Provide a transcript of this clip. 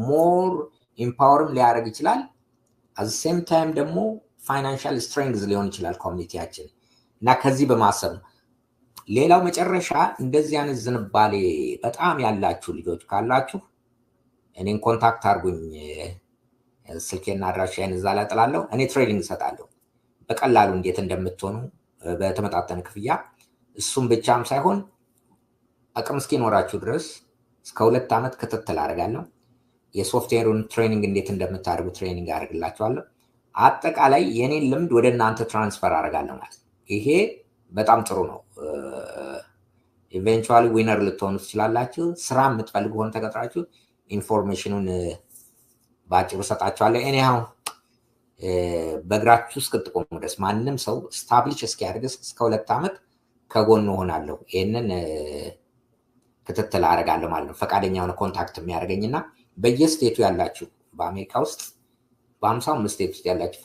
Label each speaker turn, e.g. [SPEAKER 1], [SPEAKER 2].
[SPEAKER 1] More empower ም ሊያደርግ ይችላል። At same time ደግሞ financial strength ሊሆን ይችላል community ያችን እና ከዚህ በማሰብ ነው። ሌላው መጨረሻ እንደዚህ አይነት ዝንባሌ በጣም ያላችሁ ልጆች ካላችሁ እኔን contact አድርጉኝ። ስልኬና አድራሻዬን እዛ ላይ ጥላለሁ። እኔ training እሰጣለሁ በቀላሉ እንዴት እንደምትሆኑ በተመጣጠነ ክፍያ። እሱም ብቻም ሳይሆን አቅም እስኪኖራችሁ ድረስ እስከ 2 ዓመት ክትትል አደርጋለሁ። የ software ኡን training እንዴት እንደምታደርጉ training አደርግላችኋለሁ። አጠቃላይ የኔን ልምድ ወደ እናንተ transfer አደርጋለሁ ማለት ነው። ይሄ በጣም ጥሩ ነው። Eventually winner ልትሆኑ ትችላላችሁ። ስራ የምትፈልጉ ሆነ ተቀጥራችሁ information ኑን በአጭሩ ሰጣችኋለሁ። Anyhow በእግራችሁ እስክትቆሙ ድረስ፣ ማንም ሰው establish እስኪያደርግ እስከ 2 ዓመት ከጎኑ እሆናለሁ። ይህንን ክትትል አደርጋለሁ ማለት ነው። ፈቃደኛ የሆነ contact የሚያደርገኝ እና በየ state ቱ ያላችሁ፣ በአሜሪካ ውስጥ በ55 state ውስጥ ያላችሁ